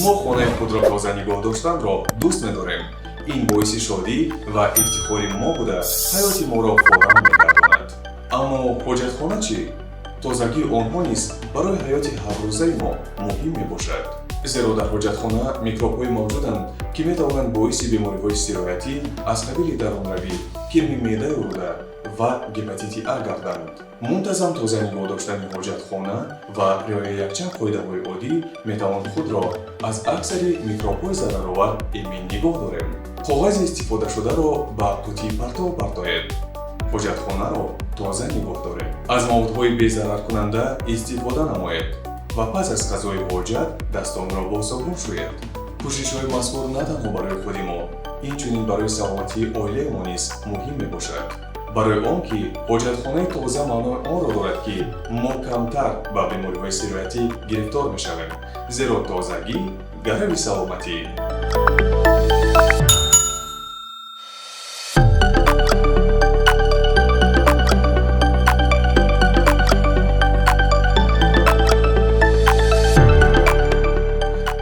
Мо хонаи худро тоза нигоҳ доштанро дӯст медорем. Ин боиси шодӣ ва ифтихори мо буда, ҳаёти моро форам мегардонад. Аммо ҳоҷатхона чӣ? Тозагии онҳо низ барои ҳаёти ҳаррӯзаи мо муҳим мебошад. Зеро дар ҳоҷатхона микробҳое мавҷуданд, ки метавонанд боиси бемориҳои сироятӣ аз қабили дарунравӣ, кирми меъдаю рӯда ва гепатити А гарданд. Мунтазам тоза нигоҳ доштани ҳоҷатхона ва риояи якчанд қоидаҳои оддӣ метавон худро аз аксари микробҳои зараровар эмин нигоҳ дорем. Коғази истифодашударо ба қутии партов партоед. Ҳоҷатхонаро тоза нигоҳ доред. Аз маводҳои безараркунанда истифода намоед ва пас аз қазои ҳоҷат дастонро бо собун шӯед. Кӯшишҳои мазкур на танҳо барои худи мо, инчунин барои саломатии оилаи мо низ муҳим мебошад. Барои он ки ҳоҷатхонаи тоза маънои онро дорад, ки мо камтар ба бемориҳои сироятӣ гирифтор мешавем, зеро тозагӣ гарави саломатӣ.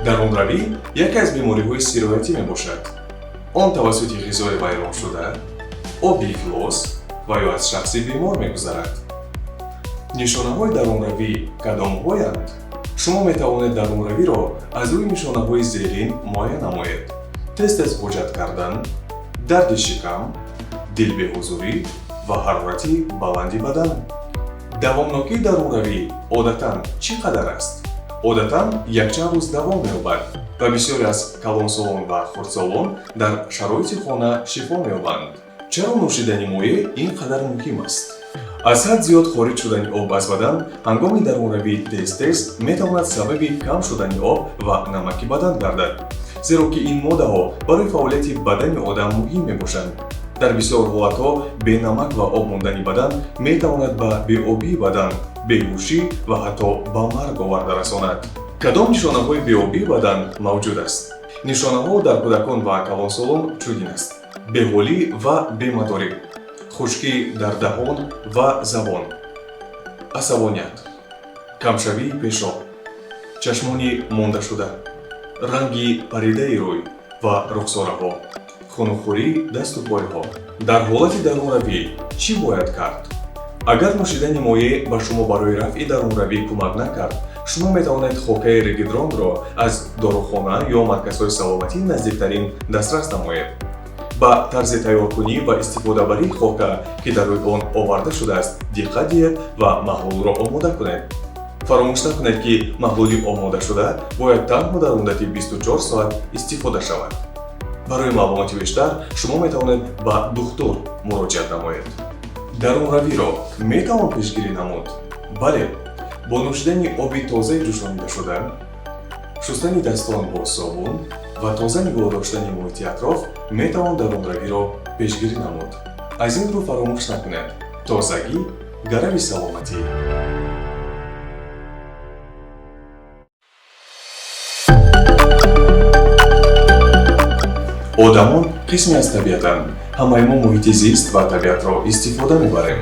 Дарунравӣ яке аз бемориҳои сироятӣ мебошад. Он тавассути ғизои вайроншуда, оби ифлос ва ё аз шахси бемор мегузарад. Нишонаҳои дарунравӣ кадомҳоянд? Шумо метавонед дарунравиро аз рӯи нишонаҳои зерин муайян намоед: тез-тез ҳоҷат кардан, дарди шикам, дилбеҳузурӣ ва ҳарорати баланди бадан. Давомнокии дарунравӣ одатан чӣ қадар аст? Одатан якчанд рӯз давом меёбад ва бисёре аз калонсолон ва хурдсолон дар шароити хона шифо меёбанд. Чаро нӯшидани моеъ ин қадар муҳим аст? Аз ҳад зиёд хориҷ шудани об аз бадан ҳангоми дарунравии тез-тез метавонад сабаби кам шудани об ва намаки бадан гардад, зеро ки ин моддаҳо барои фаъолияти бадани одам муҳим мебошанд. Дар бисёр ҳолатҳо бенамак ва об мондани бадан метавонад ба беобии бадан, беҳушӣ ва ҳатто ба марг оварда расонад. Кадом нишонаҳои беобии бадан мавҷуд аст? Нишонаҳо дар кӯдакон ва калонсолон чунин аст: беҳолӣ ва бемадорӣ, хушкӣ дар даҳон ва забон, асабоният, камшавии пешоб, чашмони мондашуда, ранги паридаи рӯй ва рухсораҳо, хунукхӯрии дасту пойҳо. Дар ҳолати дарунравӣ чӣ бояд кард? Агар нӯшидани моеъ ба шумо барои рафъи дарунравӣ кӯмак накард, шумо метавонед хокаи регидронро аз дорухона ё марказҳои саломатии наздиктарин дастрас намоед. Ба тарзи тайёркунӣ ва истифодабарии хока, ки дар рӯи он оварда шудааст, диққат диҳед ва маҳлулро омода кунед. Фаромӯш накунед, ки маҳлули омодашуда бояд танҳо дар муддати 24 соат истифода шавад. Барои маълумоти бештар шумо метавонед ба духтур муроҷиат намоед. Дарунравиро метавон пешгирӣ намуд? Бале, бо нӯшидани оби тозаи ҷӯшонидашуда, шустани дастон бо собун ва тоза нигоҳ доштани муҳити атроф метавон дарунравиро пешгирӣ намуд. Аз ин рӯ фаромӯш накунед: тозагӣ гарави саломатӣ. Одамон қисме аз табиатанд. Ҳамаи мо муҳити зист ва табиатро истифода мебарем.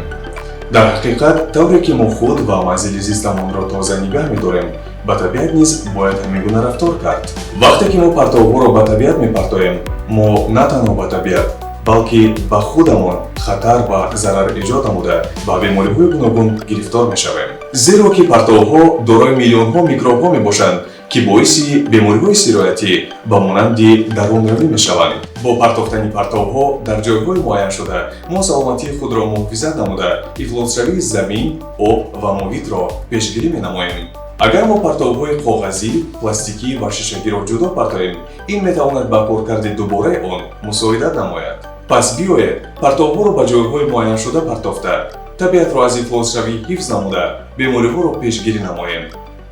Дар ҳақиқат, тавре ки мо худ ва манзили зистамонро тоза нигаҳ медорем, ба табиат низ бояд ҳамин гуна рафтор кард. Вақте ки мо партовҳоро ба табиат мепартоем, мо на танҳо ба табиат, балки ба худамон хатар ва зарар эҷод намуда, ба бемориҳои гуногун гирифтор мешавем, зеро ки партовҳо дорои миллионҳо микробҳо мебошанд, ки боиси бемориҳои сироятӣ ба монанди дарунравӣ мешаванд. Бо партофтани партовҳо дар ҷойҳои муайяншуда мо саломатии худро муҳофизат намуда, ифлосшавии замин, об ва муҳитро пешгирӣ менамоем. Агар мо партовҳои коғазӣ, пластикӣ ва шишагиро ҷудо партоем, ин метавонад ба коркарди дубораи он мусоидат намояд. Пас биёед, партовҳоро ба ҷойҳои муайяншуда партофта, табиатро аз ифлосшавӣ ҳифз намуда, бемориҳоро пешгирӣ намоем,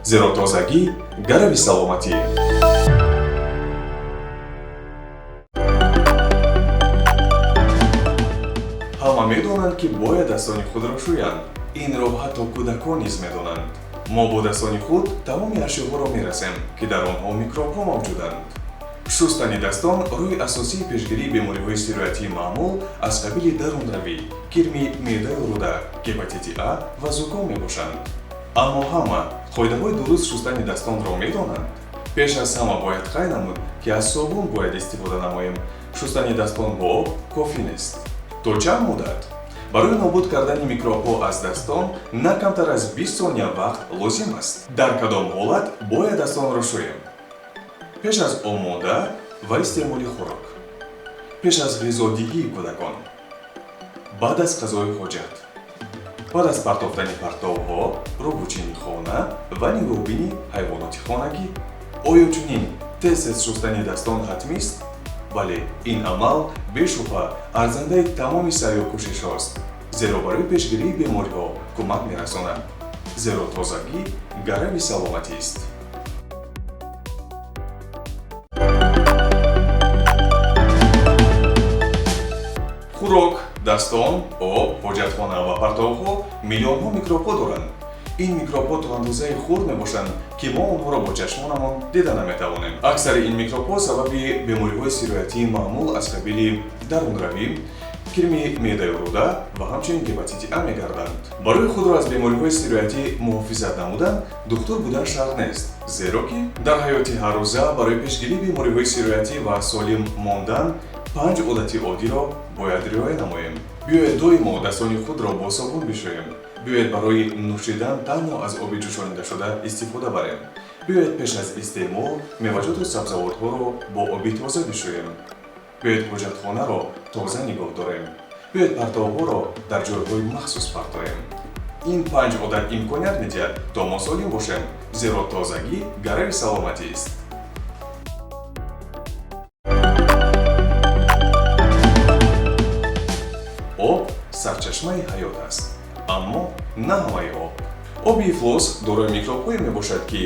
зеро тозагӣ гарави саломатӣ. Ҳама медонанд, ки бояд дастони худро шӯянд. Инро ҳатто кӯдакон низ медонанд. Мо бо дастони худ тамоми ашёҳоро мерасем, ки дар онҳо микробҳо мавҷуданд. Шустани дастон рӯи асосии пешгирии бемориҳои сироятии маъмул аз қабили дарунравӣ, кирми меъдаю рӯда, гепатити А ва зуком мебошанд. Аммо ҳама қоидаҳои дуруст шустани дастонро медонанд? Пеш аз ҳама бояд қайд намуд, ки аз собун бояд истифода намоем. Шустани дастон бо об кофӣ нест. То чанд муддат? Барои нобуд кардани микробҳо аз дастон на камтар аз 20 сония вақт лозим аст. Дар кадом ҳолат бояд дастонро шӯем? Пеш аз омода ва истеъмоли хӯрок, пеш аз ғизодиҳии кӯдакон, баъд аз қазои ҳоҷат, баъд аз партофтани партовҳо, рӯбучини хона ва нигоҳубини ҳайвоноти хонагӣ. Оё чунин тез-тез шустани дастон ҳатмист? Бале, ин амал бешубҳа арзандаи тамоми саъю кӯшишҳост, зеро барои пешгирии бемориҳо кӯмак мерасонад. Зеро тозагӣ гарави саломатист. Хӯрок, дастон, об, ҳоҷатхона ва партовҳо миллионҳо микробҳо доранд. Ин микробҳо то андозаи хурд мебошанд, ки мо онҳоро бо чашмонамон дида наметавонем. Аксари ин микробҳо сабаби бемориҳои сироятии маъмул аз қабили дарунравӣ, кирми меъдаю рӯда ва ҳамчунин гепатити А мегарданд. Барои худро аз бемориҳои сироятӣ муҳофизат намудан духтур будан шарт нест, зеро ки дар ҳаёти ҳаррӯза барои пешгирии бемориҳои сироятӣ ва солим мондан 5 одати оддиро бояд риоя намоем. Биёед доимо дастони худро бо собун бишӯем. Биёед барои нӯшидан танҳо аз оби ҷӯшонидашуда истифода барем. Биёед пеш аз истеъмол меваҷоту сабзавотҳоро бо оби тоза бишӯем. Биёед ҳоҷатхонаро тоза нигоҳ дорем. Биёед партовҳоро дар ҷойҳои махсус партоем. Ин 5 одат имконият медиҳад, то мо солим бошем, зеро тозагӣ гарави саломатист. Об сарчашмаи ҳаёт аст, аммо на ҳамаи об. Оби ифлос дорои микробҳое мебошад, ки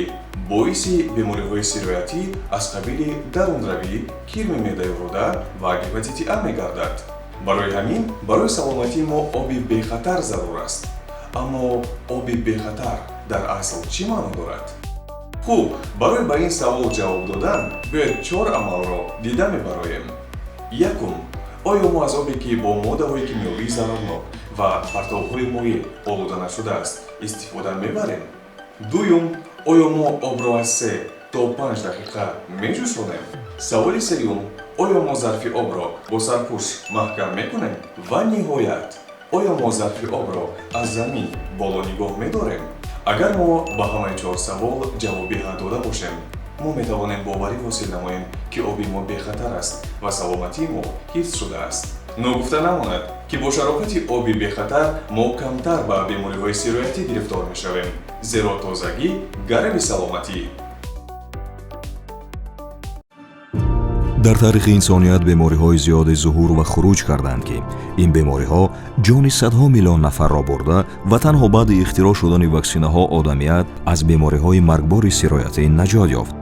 боиси бемориҳои сироятӣ аз қабили дарунравӣ, кирми меъдаю рӯда ва гепатити А мегардад. Барои ҳамин барои саломатии мо оби бехатар зарур аст. Аммо оби бехатар дар асл чӣ маъно дорад? Хуб, барои ба ин савол ҷавоб додан биёед 4 амалро дида мебароем. Якум, оё мо аз обе, ки бо моддаҳои кимиёвии зарарнок ва партовҳои моеъ олуда нашудааст, истифода мебарем? Дуюм, оё мо обро аз 3 то 5 дақиқа меҷӯшонем? Саволи сеюм, оё мо зарфи обро бо сарпӯш маҳкам мекунем? Ва ниҳоят, оё мо зарфи обро аз замин боло нигоҳ медорем? Агар мо ба ҳамаи 4 савол ҷавоби ҳа дода бошем, мо метавонем боварӣ ҳосил намоем, ки оби мо бехатар аст ва саломатии мо ҳифз шудааст. Ногуфта намонад, ки бо шарофати оби бехатар мо камтар ба бемориҳои сироятӣ гирифтор мешавем, зеро тозагӣ гарави саломатӣ. Дар таърихи инсоният бемориҳои зиёде зуҳур ва хуруҷ карданд, ки ин бемориҳо ҷони садҳо миллион нафарро бурда ва танҳо баъди ихтироъ шудани ваксинаҳо одамият аз бемориҳои маргбори сироятӣ наҷот ёфт.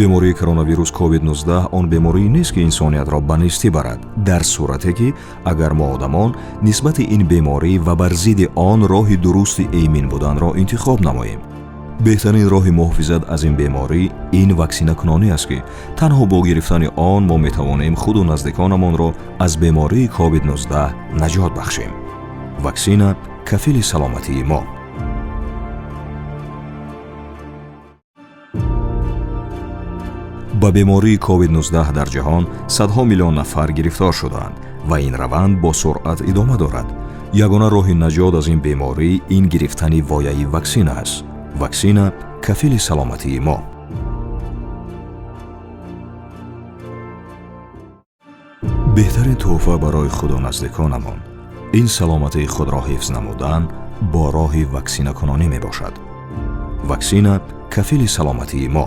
Бемории коронавирус COVID-19 он беморӣ нест, ки инсониятро ба нестӣ барад, дар сурате ки агар мо одамон нисбати ин беморӣ ва бар зидди он роҳи дурусти эмин буданро интихоб намоем. Беҳтарин роҳи муҳофизат аз ин беморӣ ин ваксинакунонӣ аст, ки танҳо бо гирифтани он мо метавонем худу наздиконамонро аз бемории COVID-19 наҷот бахшем. Ваксина кафили саломатии мо. Ба бемории COVID-19 дар ҷаҳон садҳо миллион нафар гирифтор шудаанд ва ин раванд бо суръат идома дорад. Ягона роҳи наҷот аз ин беморӣ ин гирифтани вояи ваксина аст. Ваксина кафили саломатии мо. Беҳтарин тӯҳфа барои худу наздиконамон ин саломатии худро ҳифз намудан бо роҳи ваксинакунонӣ мебошад. Ваксина кафили саломатии мо.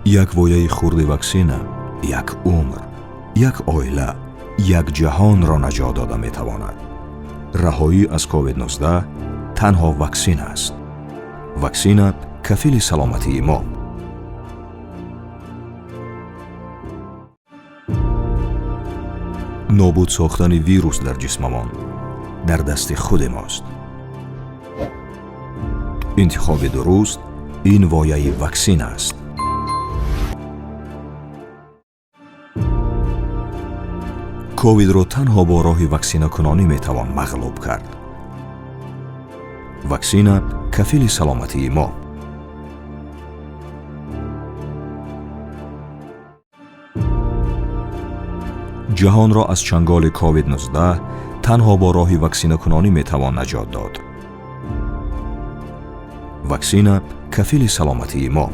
Як вояи хурди ваксина як умр, як оила, як ҷаҳонро наҷот дода метавонад. Раҳоӣ аз COVID-19 танҳо ваксина аст. Ваксина кафили саломатии мо. Нобуд сохтани вирус дар ҷисмамон дар дасти худи мост. Интихоби дуруст ин вояи ваксина аст. Ковидро танҳо бо роҳи ваксинакунонӣ метавон мағлуб кард. Ваксина Кафили саломатии мо. Ҷаҳонро аз чанголи COVID-19 танҳо бо роҳи ваксинакунонӣ метавон наҷот дод. Ваксина кафили саломатии мо.